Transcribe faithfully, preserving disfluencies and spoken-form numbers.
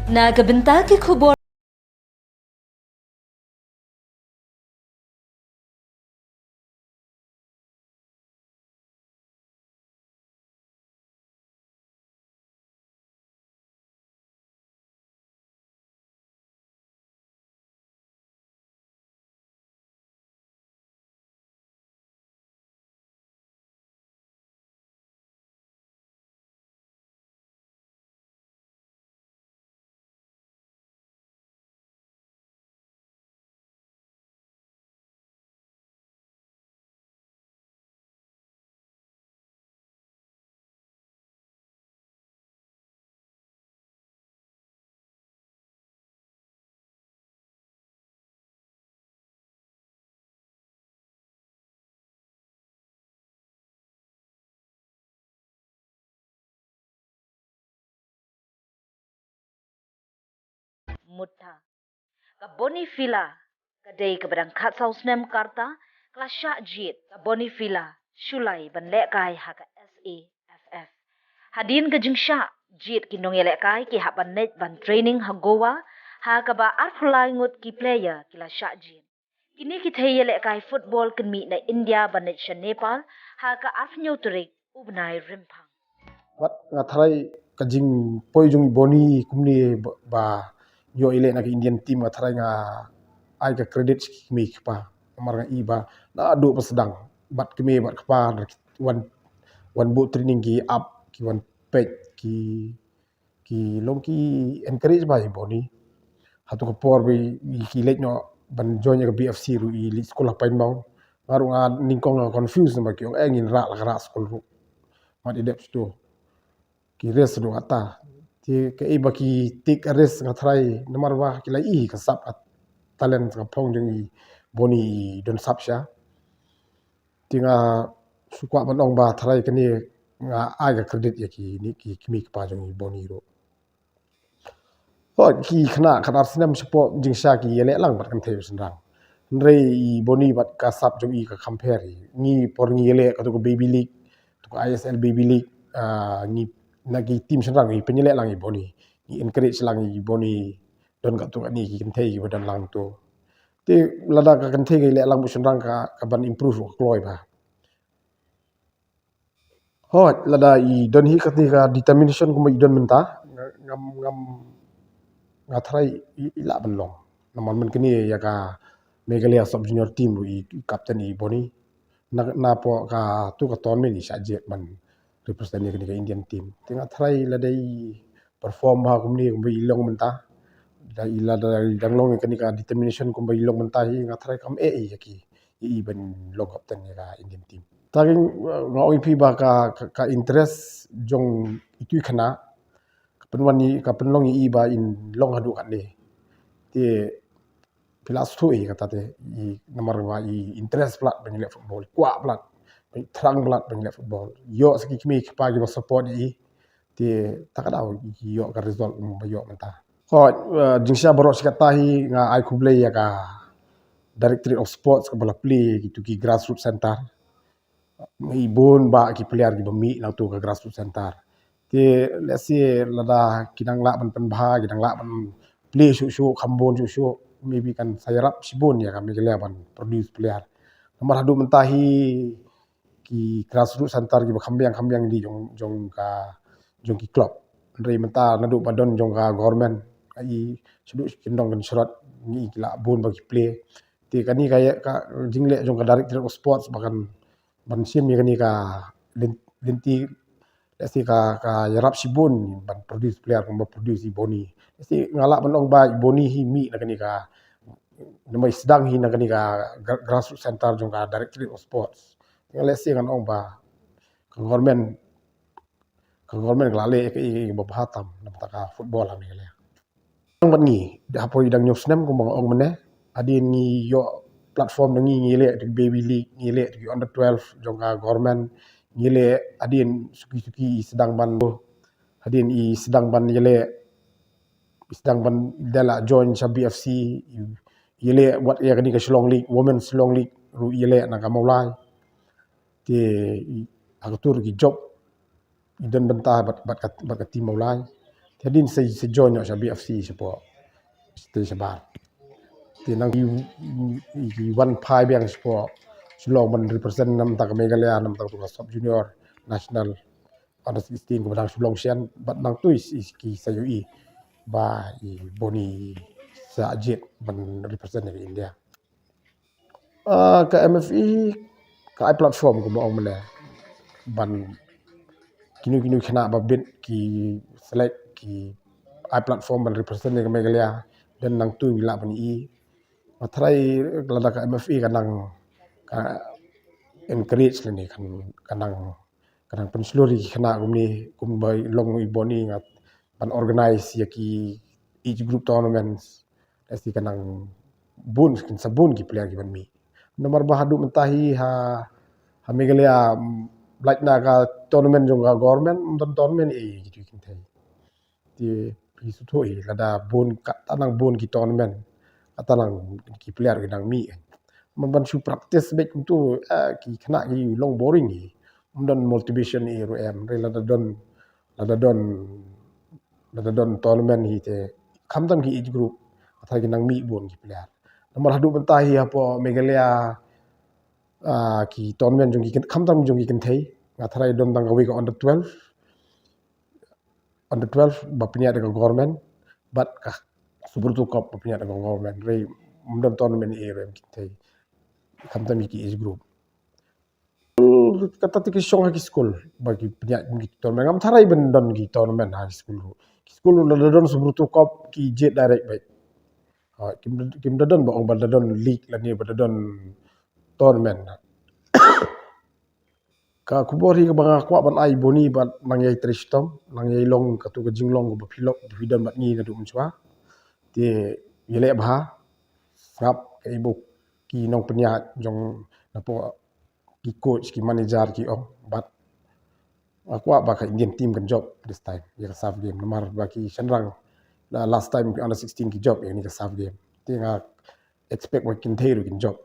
Na ka bynta ki khubor. Mutta. Ka Bonifila, ka dei kaba dang khatsaw snem ka rta, ka la shah jied ka Bonifila, shu lai ban lehkai ha ka S A F F. Hadien ka jingshah jied ki nongïalehkai ki hap ban leit ban training ha Goa, ha kaba arphew lai ngut ki player ki la shah jied. Kine ki thei ïalehkai football kin mih na India ban leit sha Nepal, ha ka arphew hynñiew tarik u bnai Rymphang. Wat nga tharai ka jingpoi jong i Boni kumne ba, ba ïoh i leh na ka Indian team, nga tharai nga ai ka credit sha ki kmie ki kpa. Namar nga i ba naduh ba sdang bad kmie bad kpa wan, wan buh training ki ap, ki wan peit, ki, ki long ki encourage ba i Boni. Hato ka por ba i, i ki leit noh ban join ïa ka B F C ruh i leit skul ha Pine Mount. Nga ruh nga nyngkong nga confuse namar ki ong eh ngin rah la ka rah skul ruh. Mat i dep shuh. Ki risk ruh kata. Te kaei ba ki take a risk nga tharai namar ba ki la i ka sap ka talent ka phong jong i Boni i don sap sha. Te nga shu kwah ban ong ba tharai kane nga ai ka credit ïa kine ki kmie ki kpa jong i Boni ruh. Hooid, ki khynnah khatar snem shapoh jingshah ki ïaleh lang bad kynthei bad shynrang. Hynrei i Boni bad ka sap jong i ka compare hi. Ngi por ngi ïaleh kato ka Baby League, kato ka I S L Baby League, ah, ngi na ki team shynrang ngi pynïaleh lang i Boni. Ngi encourage lang i Boni don kato kane ki kynthei kiba don lang to. Te lada ka kynthei ka ïaleh lang bad shynrang ka, ka ban improve ka kloi ba. Hooid, lada i don hi kata ka determination kumba i don mynta, nga, ngam, ngam, nga tharai i, i lah ban long. Namar man kane ïa ka Meghalaya Sub Junior team ruh i, i captain i Boni. Na, napoh kato ka tournament i shah jied ban represent ïa kane ka Indian team. Te nga tharai lada i perform bha kumne kumba i long mynta, lada i, lada i dang long ïa kane ka determination kumba i long mynta hi, nga tharai kam eh ïa ki, ïa i ban long captain ïa ka Indian team. Te nga ong ïa phi ba ka, ka, ka interest jong itu i khynnah ka pynwan i, ka pynlong ïa i ba in long haduh katne. Te phi la sngewthuh ïa kata te, i namar ba i interest palat ban ïaleh football, i kwah palat, i thrang palat ban ïaleh football. Ïoh sa ki kmie ki kpa kiba support ïa i. Te ta ka daw i ïoh ka result ba ïoh mynta. Hooid, eh, jingshah baroh shi katta hi nga ai khublei ïa ka Directorate of Sports kaba la plie ïa kitu ki grassroots center. Ngi bun bah ki player kiba mih na utu ka grassroots center. Te lehse lada ki dang lah ban pynbha, ki dang lah ban plie shuh shuh, kham bun shuh shuh, maybe kan sa ïarap shibun ïa ka Meghalaya ban produce player. Namar haduh mynta hi ki grassroots center kiba kham biang kham biang dei jong, jong ka, jong ki club. Hynrei mynta naduh ba don jong ka government, ka i shaduh shi kyndong kynshrot ngi ki lah bun ba ki plie. Te kane ka, ka jingleh jong ka Directorate of Sports ba kan ban shim ïa kane ka lyn-, lynti, lehse ka, ka ïarap shibun ban produce player kumba produce i Boni. Lehse nga lah ban ong ba i Boni hi mih na kane ka, namar i sdang hi na kane ka gra-, grassroots center jong ka Directorate of Sports. Te lehse ngan ong ba ka government, ka government ka la leh ïa kaei kaei ba bha tam na bynta ka football ha Meghalaya. Tang bad ngi, da hapoh i dang hynñiew snem kumba nga ong mynne, hadien ngi ïoh platform na ngi, ngi leh ïa ki baby league, ngi leh ïa ki under twelve jong ka government, ngi leh hadien suki suki i sdang ban, hadien i sdang ban ïaleh, i sdang ban da la join sha B F C, i, i leh wat ïa kane ka Shillong League, Women's Shillong League ruh i leh na ka Mawlai. Te i, ha kato ruh ki jop i don bynta bad, bad ka, bad ka team Mawlai. Te hadien sa, sa join noh sha B F C shapoh. Te shabar. Te nang i, i, i wan phai biang shapoh Shillong ban represent namar ka Meghalaya, namar ka sub junior national under sixteen kaba dang shu long shen, bad nangtu i, i ki sa ïohi ba i Boni sa jied ban represent ïa ka India. Ah, ka M F E ka ai platform kumba ong mynne ban kino kino khynnah ba bit ki select, ki ai platform ban represent ïa ka Meghalaya, then nangtu i lah ban i. Nga tharai lada ka M F E ka nang, ka encourage lane kan, ka nang, ka nang pynshlur ïa ki khynnah kumne, kumba long i Boni, nga ban organize ïa ki age group tournaments. Lehse ka nang bun, kin sa bun ki player kiban mih. Namar ba haduh mynta hi ha, ha Meghalaya, mm, lait na ka tournament jong ka government, ym don tournament ei ei kito ki kynthei. Te phi sngewthuh hi, lada bun, katta nang bun ki tournament, katta nang ki player ki nang mih. Ban, ban shu practice beit kumto, eh, ki khynnah ki long boring hi. Ym don motivation ei ruh em, hynrei lada don, lada don, lada don tournament hi te, khamtam ki age group, katta ki nang mih bun ki player. Namar haduh mynta hi hapoh Meghalaya, ah, ki tournament jong ki kyn-, khamtam jong ki kynthei, nga tharai don tang kawei ka under twelve, under twelve ba pynïaid da ka government, bad ka Subroto Cup ba pynïaid da ka government, hynrei ym don tournament ei ei ruh em kynthei, khamtam ki age group. Katta te ki shong ha ki skul ba ki pynïaid ki tournament, ngam tharai ban don ki tournament ha ki skul ruh. Ki skul ruh lada don Subroto Cup ki jied direct beit. Ha, kim, kim da don ba ong ba da don league lane ba da don tournament. Ka khubor hi kaba nga kwah ban ai Boni bad nang ïai trei shitom, nang ïai long katu ka jinglong kaba phi long, phi don bad ngi naduh mynshuwa. Te ïaleh bha, sngap kaei ba ki nongpynïaid jong napoh ki coach, ki manager ki ong, bad nga kwah ba ka Indian team kan jop this time ïa ka SAFF game, namar ba ki shynrang, la-, last time ki under sixteen ki jop ïa kane ka SAFF game. Te nga expect ba ki kynthei ruh kin jop.